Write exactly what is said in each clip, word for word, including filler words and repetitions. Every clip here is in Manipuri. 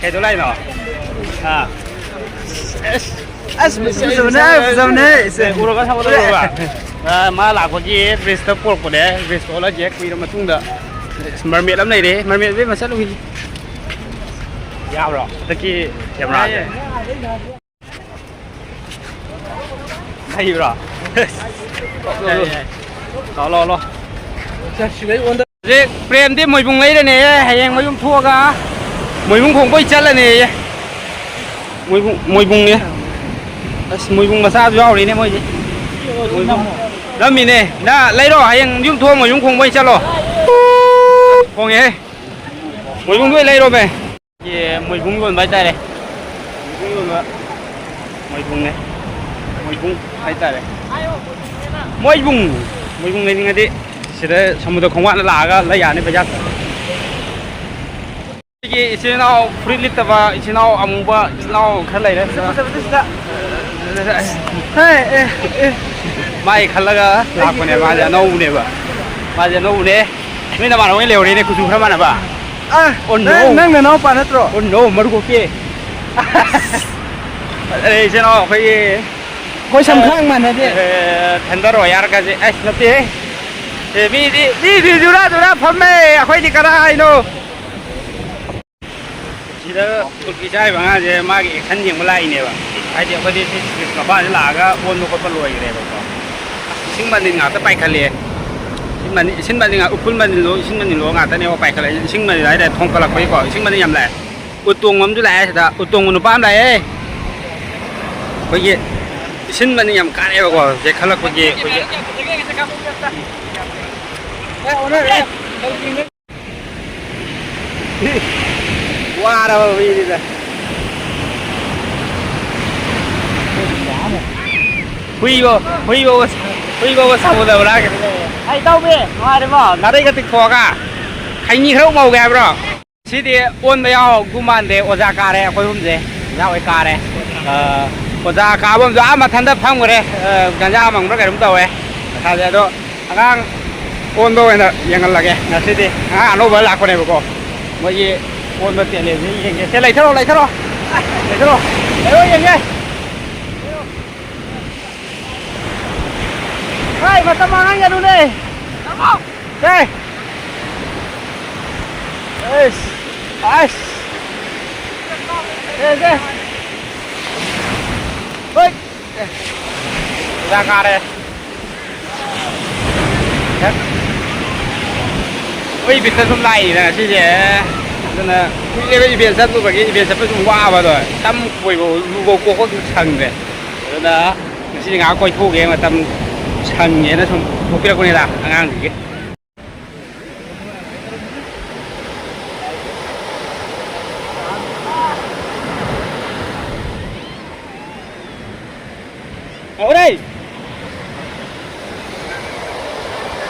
ꯀꯩꯗꯧ ꯂꯥꯛꯏꯅꯣ? ꯑꯥ꯫ ꯑꯁ, ꯐꯖꯕꯅꯦ, ꯐꯖꯕꯅꯦ, ꯏꯆꯦ꯫ ꯎꯔꯒ ꯁꯥꯎꯒꯠꯂꯛꯎꯔꯕ? ꯑꯥ, ꯃꯥ ꯂꯥꯛꯄꯒꯤ ꯕ꯭ꯔꯤꯖꯇ ꯄꯣꯔꯛꯄꯅꯦ꯫ ꯕ꯭ꯔꯤꯖꯇ ꯑꯣꯜꯂꯛꯑꯦ ꯀꯨꯏꯔ ꯃꯇꯨꯡꯗ꯫ ꯑꯁ, ꯃꯔꯃꯦꯠ ꯑꯃ ꯂꯩꯔꯦ꯫ ꯃꯔꯃꯦꯠ ꯏꯕꯦꯝꯃ ꯆꯠꯂꯨꯈꯤꯒꯦ꯫ ꯌꯥꯕ꯭ꯔꯣ? ꯍꯟꯗꯛꯀꯤ ꯀꯦꯃꯦꯔꯥꯁꯦ꯫ ꯍꯩꯕ꯭ꯔꯣ? ꯂꯥꯛꯑꯣ, ꯂꯥꯛꯑꯣ, ꯂꯥꯛꯑꯣ꯫ ꯍꯧꯖꯤꯛ ꯄ꯭ꯔꯦꯝꯗꯤ ꯃꯣꯏꯕꯨꯡ ꯂꯩꯔꯅꯦꯌꯦ, ꯍꯌꯦꯡ ꯃꯌꯨꯝ ꯊꯣꯛꯑꯒ ꯃꯣꯏꯕꯨꯡ ꯈꯣꯡꯕꯩ ꯆꯠꯂꯅꯦꯌꯦ꯫ ꯃꯣꯏꯕꯨꯡ, ꯃꯣꯏꯕꯨꯡꯅꯦ꯫ ꯑꯁ, ꯃꯣꯏꯕꯨꯡ ꯃꯆꯥꯁꯨ ꯌꯥꯎꯔꯤꯅꯦ ꯃꯣꯏꯁꯦ꯫ ꯃꯣꯏꯕꯨꯡ꯫ ꯅꯝꯃꯤꯅꯦ꯫ ꯅ ꯂꯩꯔꯣ, ꯍꯌꯦꯡ ꯌꯨꯝ ꯊꯣꯛꯑ ꯃꯣꯏꯕꯨꯡ ꯈꯣꯡꯕꯩ ꯆꯠꯂꯣ꯫ ꯈꯣꯡꯉꯦꯍꯦ꯫ ꯃꯣꯏꯕꯨꯡꯗꯣ ꯑꯣꯏ ꯂꯩꯔꯣꯃꯦ꯫ ꯁꯤ ꯃꯣꯏꯕꯨꯡ ꯌꯣꯟꯕ ꯍꯥꯏꯇꯥꯔꯦ꯫ ꯃꯣꯏꯕꯨꯡ ꯌꯣꯟꯕ꯫ ꯃꯣꯏꯕꯨꯡꯅꯦ꯫ ꯃꯣꯏꯕꯨꯡ ꯍꯥꯏꯇꯥꯔꯦ꯫ ꯃꯣꯏꯕꯨꯡ꯫ ꯃꯣꯏꯕꯨꯡ ꯂꯩꯅꯤꯡꯉꯗꯤ ꯁꯤꯗ ꯁꯃꯨꯗ꯭ꯔ ꯈꯣꯡꯕꯥꯟꯗ ꯂꯥꯛꯑꯒ ꯂꯩ ꯌꯥꯅꯤ ꯄꯩꯁꯥ꯫ ꯑꯩꯒꯤ ꯏꯆꯤꯟ ꯏꯅꯥꯎ ꯐꯨꯔꯤꯠ ꯂꯤꯠꯇꯕ ꯏꯆꯤꯟ ꯏꯅꯥꯎ ꯑꯃꯨꯕ ꯏꯆꯤꯟ ꯏꯅꯥꯎ ꯈꯔ ꯂꯩꯔꯦ꯫ ꯍꯦ, ꯑꯦ, ꯑꯦ꯫ ꯃꯥꯏ ꯈꯜꯂꯒ ꯂꯥꯛꯄꯅꯦ꯫ ꯃꯥꯁꯦ ꯑꯅꯧꯕꯅꯦꯕ꯫ ꯃꯥꯁꯦ ꯑꯅꯧꯕꯅꯦ꯫ ꯅꯣꯏ ꯅꯃꯥꯟꯅꯕ ꯂꯩꯍꯧꯔꯦꯅꯦ, ꯀꯨꯆꯨ ꯈꯔ ꯃꯥꯟꯅꯕ꯫ ꯑ, ꯑꯣ, ꯅꯪ, no꯫ ꯅꯪ ꯅꯅꯥꯎꯄꯥ ꯅꯠꯇ꯭ꯔꯣ? ꯑꯣ, no, ꯃꯔꯨ ꯀꯣꯛꯄꯤ꯫ ꯑꯗꯩ ꯏꯆꯤꯟ ꯏꯅꯥꯎ ꯑꯩꯈꯣꯏꯒꯤ ꯑꯩꯈꯣꯏ ꯁꯝꯈꯥꯡ ꯃꯥꯟꯅꯗꯦ꯫ ꯑꯦ, ꯊꯟꯗꯔ ꯋꯥꯌꯥꯔꯒꯁꯦ꯫ ꯑꯁ, ꯅꯠꯇꯦꯍꯦ꯫ ꯑꯦ, ꯃꯤꯗꯤ, ꯃꯤꯗꯤ ꯖꯨꯔꯥ ꯖꯨꯔꯥ ꯐꯝꯃꯦ, ꯑꯩꯈꯣꯏꯗꯤ ꯀꯗꯥꯏꯅꯣ? ꯁꯤꯗ ꯀꯨꯀꯤ ꯆꯥꯔꯤꯕ ꯑꯉꯥꯡꯁꯦ ꯃꯥꯒꯤ action ꯌꯦꯡꯕ ꯂꯥꯛꯏꯅꯦꯕ꯫ ꯍꯥꯏꯗꯤ ꯑꯩꯈꯣꯏꯗꯤ ꯁꯤ ꯃꯄꯥꯟꯁꯤ ꯂꯥꯛꯑꯒ ꯑꯣꯟꯕ ꯈꯣꯠꯄ ꯂꯣꯏꯈ꯭ꯔꯦꯕꯀꯣ꯫ ꯏꯁꯤꯡ ꯃꯅꯤꯜ ꯉꯥꯛꯇ ꯄꯥꯏꯈꯠꯂꯛꯑꯦ꯫ ꯏꯁꯤꯡ ꯃꯅꯤꯜ, ꯏꯁꯤꯡ ꯃꯅꯤꯜ ꯉꯥꯛ-, ꯎꯐꯨꯜ ꯃꯅꯤꯜꯂꯣ, ꯏꯁꯤꯡ ꯃꯅꯤꯜꯂꯣ ꯉꯥꯛꯇꯅꯦꯕ ꯄꯥꯏꯈꯠꯂꯛꯏꯁꯦ꯫ ꯏꯁꯤꯡ ꯃꯅꯤꯜ ꯍꯥꯏꯇꯥꯔꯦ, ꯊꯣꯡꯀꯠꯂꯛꯄꯒꯤꯀꯣ꯫ ꯏꯁꯤꯡ ꯃꯅꯤꯜ ꯌꯥꯝ ꯂꯥꯛꯑꯦ꯫ ꯎꯇꯣꯡꯕ ꯑꯃꯁꯨ ꯂꯥꯛꯑꯦ ꯁꯤꯗ꯫ ꯎꯇꯣꯡꯕ ꯅꯨꯄꯥ ꯑꯃ ꯂꯥꯛꯑꯦ꯫ ꯑꯩꯈꯣꯏꯒꯤ ꯏꯁꯤꯡ ꯃꯅꯤꯜ ꯌꯥꯝ ꯀꯥꯔꯛꯑꯦꯕꯀꯣ, ꯆꯦꯟꯈꯠꯂꯛꯄꯒꯤ ꯑꯩꯈꯣꯏꯒꯤ꯫ ꯋꯥꯔꯕ ꯃꯤꯅꯤꯗ꯫ ꯍꯨꯏꯕꯣ, ꯍꯨꯏꯕꯣ, ꯍꯨꯏꯕꯣ ꯁꯥꯃꯨꯗ ꯍꯨꯔꯥꯟꯒꯦ꯫ ꯑꯩ ꯏꯇꯥꯎꯕꯤ, ꯅꯨꯡꯉꯥꯏꯔꯤꯕꯣ? ꯅꯥꯔꯩꯒ ꯇꯤꯛꯊꯣꯛꯑꯒ ꯈꯩꯅꯤ ꯈꯔ ꯎꯃꯧꯒꯦ ꯍꯥꯏꯕ꯭ꯔꯣ? ꯁꯤꯗꯤ ꯑꯣꯟꯕ ꯌꯥꯎꯒꯨ ꯃꯥꯟꯗꯦ, ꯑꯣꯖꯥ ꯀꯥꯔꯦ ꯑꯩꯈꯣꯏ ꯑꯍꯨꯝꯁꯦ꯫ ꯑꯣꯖꯥ ꯍꯣꯏ ꯀꯥꯔꯦ꯫ ꯑ, ꯑꯣꯖꯥ ꯀꯥꯕ ꯑꯃꯁꯨ ꯑꯥ ꯃꯊꯟꯇ ꯐꯝꯈ꯭ꯔꯦ꯫ ꯑ, ꯒꯟꯖꯥ ꯃꯪꯕ꯭ꯔꯥ ꯀꯩꯅꯣꯝ ꯇꯧꯋꯦ꯫ ꯃꯁꯥꯁꯦ ꯑꯗꯣ ꯑꯉꯥꯡ ꯑꯣꯟꯕ ꯑꯣꯏꯅ ꯌꯦꯡꯍꯜꯂꯒꯦ ꯉꯁꯤꯗꯤ꯫ ꯑꯉꯥꯡ ꯑꯅꯧꯕ ꯂꯥꯛꯄꯅꯦꯕꯀꯣ꯫ ꯃꯣꯏꯒꯤ ꯑꯣꯟꯕ ꯇꯦꯂꯦꯟꯁꯦ ꯌꯦꯡꯒꯦ꯫ ꯁꯦ, ꯂꯩꯊꯔꯣ, ꯂꯩꯊꯔꯣ꯫ ꯂꯩꯊꯔꯣ꯫ ꯂꯩꯔꯣ, ꯌꯦꯡꯒꯦ꯫ ꯍꯥꯏ, ꯃꯇꯝ ꯃꯥꯡꯍꯟꯒꯅꯨꯅꯦ꯫ ꯁꯦ꯫ ꯑꯩꯁ, ꯑꯩꯁ꯫ ꯁꯦ, ꯁꯦ꯫ ꯍꯣꯏ꯫ ꯁꯤꯗ ꯀꯥꯔꯦ꯫ ꯑꯩꯈꯣꯏ ꯏꯚꯦꯟꯠꯇ ꯁꯨꯝ ꯂꯥꯛꯏꯅ ꯉꯁꯤꯁꯦ꯫ ꯑꯗꯨꯅ ꯀꯨꯏꯔꯦꯕ ꯏꯚꯦꯟꯠ ꯆꯠꯂꯨꯕꯒꯤ, ꯏꯚꯦꯟꯠ ꯆꯠꯄ ꯁꯨꯝ ꯋꯥꯕꯗꯣ꯫ ꯁꯝ ꯈꯣꯏꯕ, ꯂꯨꯕ ꯀꯣꯛꯄ ꯁꯪꯗ꯭ꯔꯦ꯫ ꯑꯗꯨꯅ ꯉꯁꯤꯗꯤ ꯉꯥꯏꯍꯥꯛ ꯀꯣꯏꯊꯣꯛꯎꯒꯦ, ꯃꯇꯝ ꯁꯪꯉꯦꯅ ꯁꯨꯝ ꯊꯣꯛꯄꯤꯔꯛꯄꯅꯤꯗ ꯑꯉꯥꯡꯁꯤꯒꯤ꯫ ꯍꯧꯔꯦ!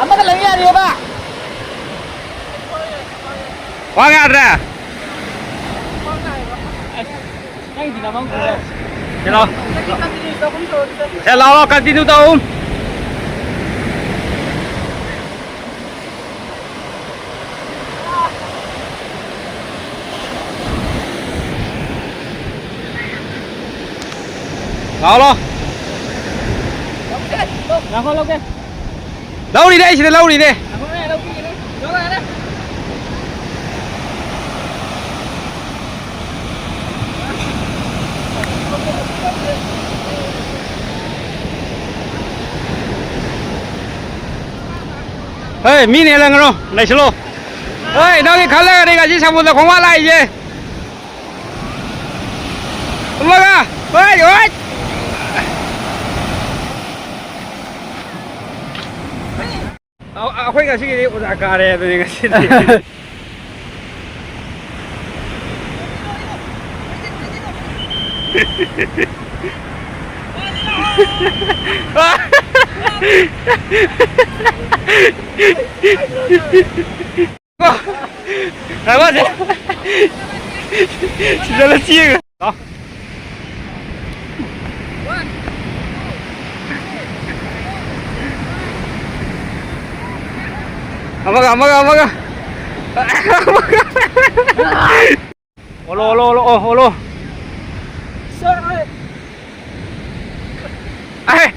ꯑꯃꯒ ꯂꯪ ꯌꯥꯔꯤꯑꯕ? ꯈ꯭ꯋꯥꯡ ꯌꯥꯗ꯭ꯔꯦ? ꯅꯪꯒꯤꯗꯤ ꯅꯃꯥꯡ ꯄꯨꯔꯦ꯫ ꯁꯦ ꯂꯥꯎ꯫ ꯁꯦ ꯂꯥꯎ, ꯂꯥꯎ, continue ꯇꯧ꯫ ꯂꯥꯎ, ꯂꯥꯎ꯫ ꯉꯥꯏꯈꯣ, ꯂꯧꯒꯦ꯫ ꯂꯧꯔꯤꯅꯦ, ꯑꯩ ꯁꯤꯗ ꯂꯧꯔꯤꯅꯦ꯫ ꯉꯥꯏꯈꯣꯅꯦ, ꯂꯧꯕꯤꯒꯦꯅꯦ꯫ ꯂꯧꯔꯛꯑꯦꯅꯦ꯫ ꯍꯦ, ꯃꯤꯅ ꯍꯦꯜꯂꯝꯒꯅꯨ, ꯂꯩꯁꯤꯜꯂꯣ꯫ ꯍꯣꯏ, ꯅꯪꯒꯤ ꯈꯜꯂꯒꯅꯤ ꯉꯁꯤ ꯁꯃꯨꯗ꯭ꯔ ꯈꯣꯡꯕꯥꯜ ꯂꯥꯛꯏꯁꯦ꯫ ꯊꯝꯃꯒ, ꯍꯣꯏ, ꯍꯣꯏ꯫ ꯑ-, ꯑꯩꯈꯣꯏ ꯉꯁꯤꯒꯤꯗꯤ ꯑꯣꯖꯥ ꯀꯥꯔꯦ ꯑꯗꯨꯅꯤ ꯉꯁꯤꯗꯤ꯫ ꯉꯥꯏꯈꯣꯁꯦ꯫ ꯁꯤꯗ ꯆꯦꯡ꯫ ꯂꯥꯎ꯫ ꯑꯃꯒ, ꯑꯃꯒ, ꯑꯃꯒ꯫ ꯑꯃꯒ꯫ ꯑꯣꯜꯂꯣ, ꯑꯣꯜꯂꯣ, ꯑꯣꯜꯂꯣ, ꯑꯣ, ꯑꯣꯜꯂꯣ꯫ ꯑꯍꯦ꯫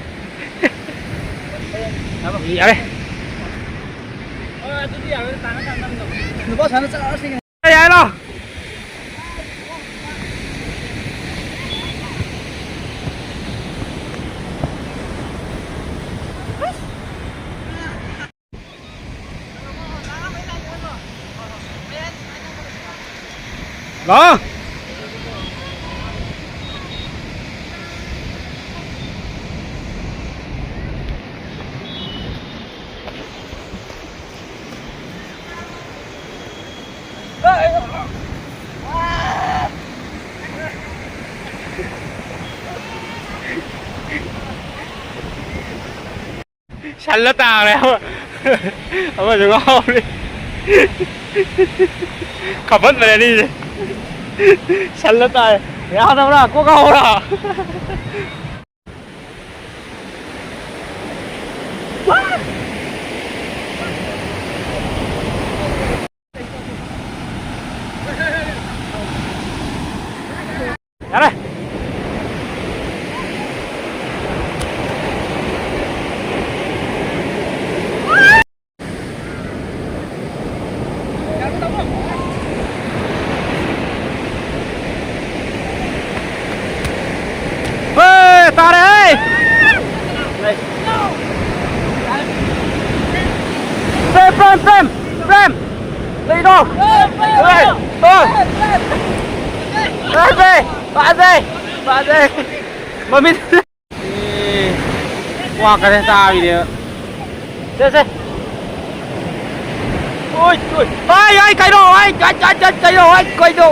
ꯌꯥꯔꯦ꯫ ꯌꯥꯔꯦ, ꯌꯥꯔꯦ꯫ ꯂꯥꯛꯑꯣ꯫ ꯁꯜꯂ ꯇꯥꯔꯦ ꯑꯃ꯫ ꯑꯃꯁꯨ ꯉꯥꯎꯔꯦ꯫ ꯈꯥꯕꯟꯕꯅꯦ ꯑꯅꯤꯁꯦ꯫ ꯁꯜꯂ ꯇꯥꯔꯦ꯫ ꯌꯥꯗꯕ꯭ꯔꯥ? ꯀꯣꯛ ꯉꯥꯎꯕ꯭ꯔꯥ? ꯌꯥꯔꯦ꯫ ꯍꯦ, ꯇꯥꯔꯦ ꯍꯦ! ꯄ꯭ꯔꯦꯝ, ꯄ꯭ꯔꯦꯝ, ꯄ꯭ꯔꯦꯝ, ꯄ꯭ꯔꯦꯝ! ꯂꯩꯔꯣ! ꯍꯦ, ꯇꯣ! ꯐꯥꯖꯩ! ꯐꯥꯖꯩ! ꯐꯥꯖꯩ! ꯃꯃꯤꯠ ꯑꯦ, ꯀ꯭ꯋꯥꯛꯀꯁꯦ ꯆꯥꯕꯤꯅꯦꯕ꯫ ꯁꯦ, ꯁꯦ꯫ ꯑꯣꯏ, ꯑꯣꯏ꯫ ꯑꯥꯏ, ꯑꯥꯏ, ꯀꯩꯅꯣ? ꯑꯥꯏ, ꯑꯥꯏ, ꯑꯥꯏ, ꯑꯥꯏ, ꯀꯩꯅꯣ? ꯑꯥꯏ, ꯀꯩꯅꯣ?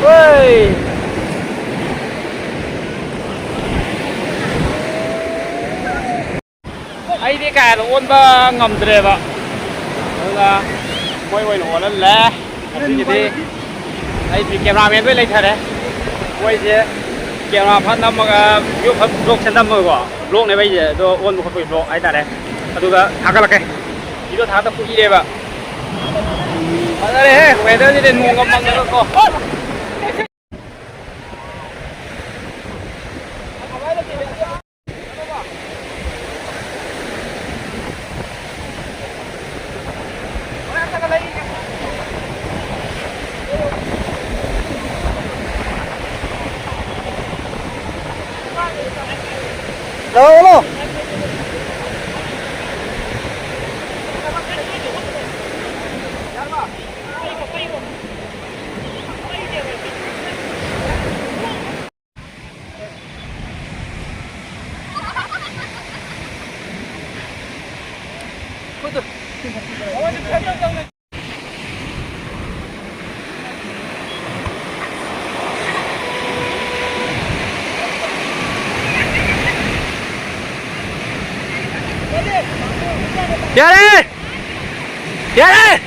ꯑꯣꯏ꯫ ꯑꯩꯗꯤ ꯀꯥ ꯍꯦꯟꯅ ꯑꯣꯟꯕ ꯉꯝꯗ꯭ꯔꯦꯕ, ꯑꯗꯨꯅ ꯃꯣꯏ ꯑꯣꯏꯅ ꯑꯣꯜꯍꯜꯂꯦ꯫ ꯉꯁꯤꯒꯤꯗꯤ ꯑꯩ ꯀꯦꯃꯦꯔꯥꯃꯦꯟ ꯂꯣꯏ ꯂꯩꯊꯔꯦ꯫ ꯃꯣꯏꯁꯦ ꯀꯦꯃꯦꯔꯥ ꯐꯠ ꯅꯝꯃꯒ, ꯚꯤꯗꯤꯑꯣ ꯐꯠ ꯕ꯭ꯂꯣꯛꯁꯦ ꯅꯝꯃꯒꯀꯣ, ꯕ꯭ꯂꯣꯛꯅꯦꯕ ꯑꯩꯁꯦ, ꯑꯗꯣ ꯑꯣꯟꯕ ꯈꯣꯠꯄꯒꯤ ꯕ꯭ꯂꯣꯛ ꯍꯥꯏꯇꯥꯔꯦ꯫ ꯑꯗꯨꯒ ꯊꯥꯒꯠꯂꯛꯀꯦ꯫ ꯚꯤꯗꯤꯑꯣ ꯊꯥꯒꯠꯇ ꯀꯨꯏꯔꯦꯕ꯫ ꯐꯖꯔꯦꯍꯦ, ꯋꯦꯗꯔꯁꯤꯗꯤ ꯅꯣꯡꯒ ꯃꯪꯉꯒꯀꯣ꯫ Hello, hello. ꯌꯥꯔꯦ! ꯌꯥꯔꯦ!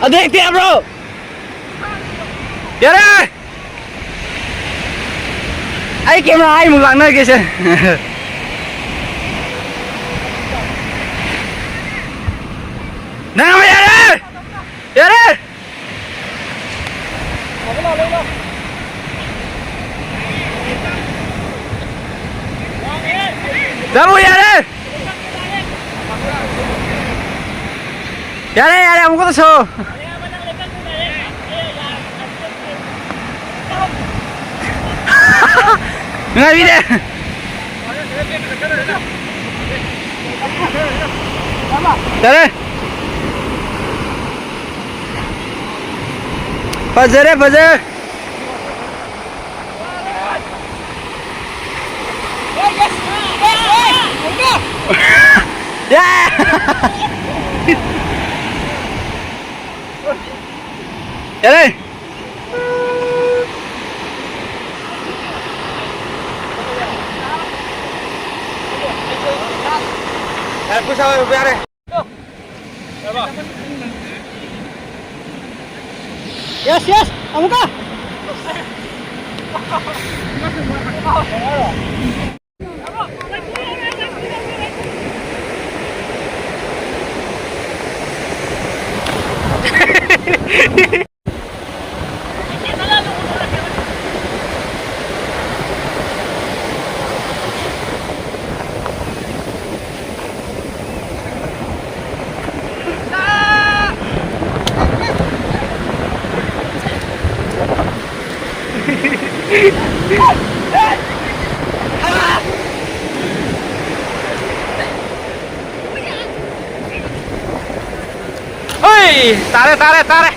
ꯑꯗꯨ ꯍꯦꯛꯇ ꯌꯥꯕ꯭ꯔꯣ? ꯌꯥꯔꯦ! ꯑꯩ ꯀꯦꯃꯦꯔꯥ ꯑꯩꯃꯨꯛ ꯂꯥꯛꯅꯒꯦꯁꯦ꯫ ꯅꯪ ꯑꯃ ꯌꯥꯔꯦ! ꯌꯥꯔꯦ! ꯆꯠꯂꯣ, ꯌꯥꯔꯦ! ꯌꯥꯔꯦ, ꯌꯥꯔꯦ, ꯑꯃꯨꯛꯀ ꯇꯧꯁꯣ꯫ ꯅꯨꯡꯉꯥꯏꯕꯤꯗꯦ꯫ ꯌꯥꯔꯦ꯫ ꯐꯖꯔꯦ, ꯐꯖꯔꯦ꯫ ꯌꯥ! ꯌꯥꯔꯦ! ꯌꯥꯔꯦ, ꯌꯥꯔꯦ꯫ Yes, yes, ꯑꯃꯨꯛꯀ꯫ ꯍꯣꯏ, ꯇꯥꯔꯦ, ꯇꯥꯔꯦ, ꯇꯥꯔꯦ꯫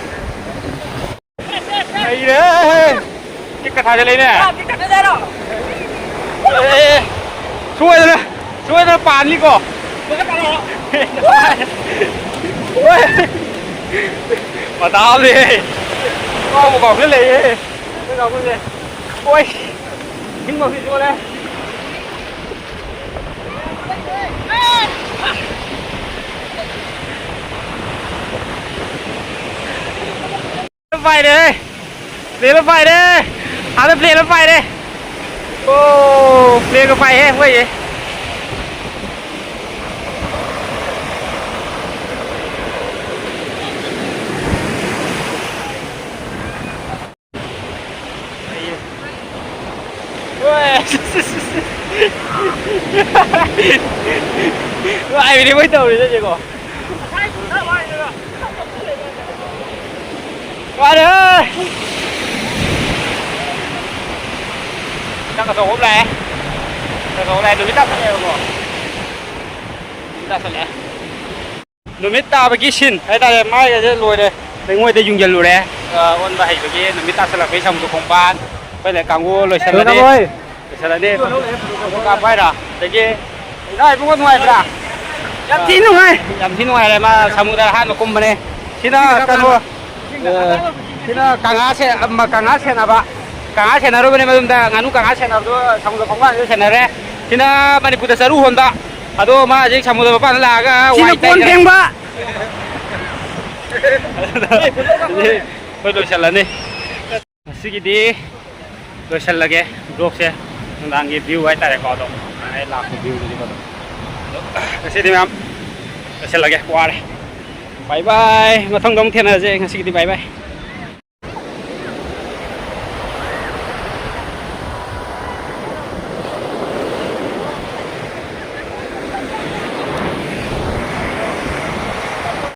ꯂꯩꯔꯦ꯫ ꯀꯤꯛꯀ ꯊꯥꯖꯤꯜꯂꯛꯏꯅꯦ꯫ ꯑꯦ, ꯁꯣꯏꯗꯅ, ꯁꯣꯏꯗꯅ ꯄꯥꯟꯅꯤꯀꯣ꯫ ꯃꯇꯥ ꯑꯃꯅꯦ꯫ ꯀꯥꯎꯕꯨ ꯀꯥꯎꯁꯤꯜꯂꯛꯑꯦ꯫ ꯑꯩꯈꯣꯏ ꯀꯥꯡꯕꯨꯁꯦ꯫ ꯑꯣꯏ꯫ ꯏꯁꯤꯡ ꯃꯛꯇꯤ ꯆꯣꯠꯂꯦ꯫ ꯄꯥꯏꯔꯦ꯫ ꯄ꯭ꯂꯦꯟ ꯑꯃ ꯄꯥꯏꯔꯦ꯫ ꯑꯥꯗ ꯄ꯭ꯂꯦꯟ ꯑꯃ ꯄꯥꯏꯔꯦ꯫ ꯑꯣ, ꯄ꯭ꯂꯦꯟꯒ ꯄꯥꯏꯍꯦ, ꯃꯣꯏꯁꯦ꯫ ꯅꯨꯡꯉꯥꯏꯕꯤꯅꯦ ꯃꯣꯏ ꯇꯧꯔꯤꯁꯦ, ꯌꯦꯡꯉꯣ꯫ ꯋꯥꯔꯦ꯫ ꯆꯥꯛ ꯑꯆꯧꯕ ꯑꯃ ꯂꯥꯛꯑꯦ꯫ ꯆꯥꯛ ꯑꯆꯧꯕ ꯂꯥꯛꯑꯦ꯫ ꯅꯨꯃꯤꯠ ꯇꯥꯁꯜꯂꯛꯑꯦꯕꯀꯣ꯫ ꯅꯨꯃꯤꯠ ꯇꯥꯁꯜꯂꯛꯑꯦ꯫ ꯅꯨꯃꯤꯠ ꯇꯥꯕꯒꯤ ꯁꯤꯟ ꯍꯥꯏꯇꯥꯔꯦ, ꯃꯥꯏꯒꯁꯦ ꯂꯣꯏꯔꯦ꯫ ꯂꯩꯉꯣꯏꯗ ꯌꯨꯡꯁꯤꯜꯂꯨꯔꯦ꯫ ꯑ, ꯑꯣꯟꯕ ꯍꯩꯕꯒꯤ ꯅꯨꯃꯤꯠ ꯇꯥꯁꯜꯂꯛꯄꯒꯤ ꯁꯃꯨꯗ꯭ꯔ ꯈꯣꯡꯕꯥꯟ꯫ ꯑꯩꯈꯣꯏ ꯂꯩ ꯀꯥꯡꯕꯨ ꯂꯣꯏꯁꯜꯂꯅꯤ꯫ ꯂꯣꯏꯁꯜꯂꯅꯤ꯫ ꯐꯣꯇꯣ ꯀꯥꯞꯄ ꯍꯥꯏꯔꯣ? ꯑꯗꯒꯤ ꯏꯅꯥꯎ ꯏꯕꯨꯡꯉꯣ ꯅꯨꯡꯉꯥꯏꯕ꯭ꯔꯥ? ꯌꯥꯝ ꯊꯤ ꯅꯨꯡꯉꯥꯏ꯫ ꯌꯥꯝ ꯊꯤ ꯅꯨꯡꯉꯥꯏꯔꯦ꯫ ꯃꯥ ꯁꯃꯨꯗ꯭ꯔ ꯑꯍꯥꯟꯕ ꯀꯨꯝꯕꯅꯦ꯫ ꯁꯤꯅ ꯀꯩꯅꯣ, ꯑ, ꯁꯤꯅ ꯀꯪꯉꯥ ꯁꯦ-, ꯑꯃ, ꯀꯪꯉꯥ ꯁꯦꯟꯅꯕ꯫ ꯀꯪꯉꯥ ꯁꯦꯟꯅꯔꯨꯕꯅꯦ ꯃꯌꯨꯝꯗ꯫ ꯉꯥꯅꯨ ꯀꯪꯉꯥ ꯁꯦꯟꯅꯕꯗꯣ ꯁꯃꯨꯗ꯭ꯔ ꯈꯣꯡꯕꯥꯟꯗ ꯁꯦꯟꯅꯔꯦ꯫ ꯁꯤꯅ ꯃꯅꯤꯄꯨꯔꯗ ꯆꯔꯨ ꯍꯣꯟꯕ꯫ ꯑꯗꯣ ꯃꯥ ꯍꯧꯖꯤꯛ ꯁꯃꯨꯗ꯭ꯔ ꯃꯄꯥꯟꯗ ꯂꯥꯛꯑꯒ ꯁꯤꯅ ꯋꯥꯏ ꯀꯣꯟ ꯇꯩꯈ꯭ꯔꯦ꯫ ꯐꯦꯡꯕ꯫ ꯑꯩꯈꯣꯏ ꯂꯣꯏꯁꯤꯜꯂꯅꯤ꯫ ꯉꯁꯤꯒꯤꯗꯤ ꯂꯣꯏꯁꯤꯜꯂꯒꯦ ꯕ꯭ꯂꯣꯛꯁꯦ꯫ ꯅꯨꯡꯗꯥꯡꯒꯤ ꯚ꯭ꯌꯨ ꯍꯥꯏꯇꯥꯔꯦꯀꯣ꯫ ꯑꯗꯣ ꯑꯩ ꯂꯥꯛꯄ ꯚ꯭ꯌꯨꯗꯨꯗꯤꯀꯣ꯫ ꯑꯗꯣ ꯉꯁꯤꯗꯤ ꯃꯌꯥꯝ ꯂꯣꯏꯁꯤꯜꯂꯒꯦ, ꯋꯥꯔꯦ꯫ ꯕꯥꯏ ꯕꯥꯏ꯫ ꯃꯊꯪꯗ ꯑꯃꯨꯛ ꯊꯦꯡꯅꯔꯁꯦ꯫ ꯉꯁꯤꯒꯤꯗꯤ ꯕꯥꯏ ꯕꯥꯏ꯫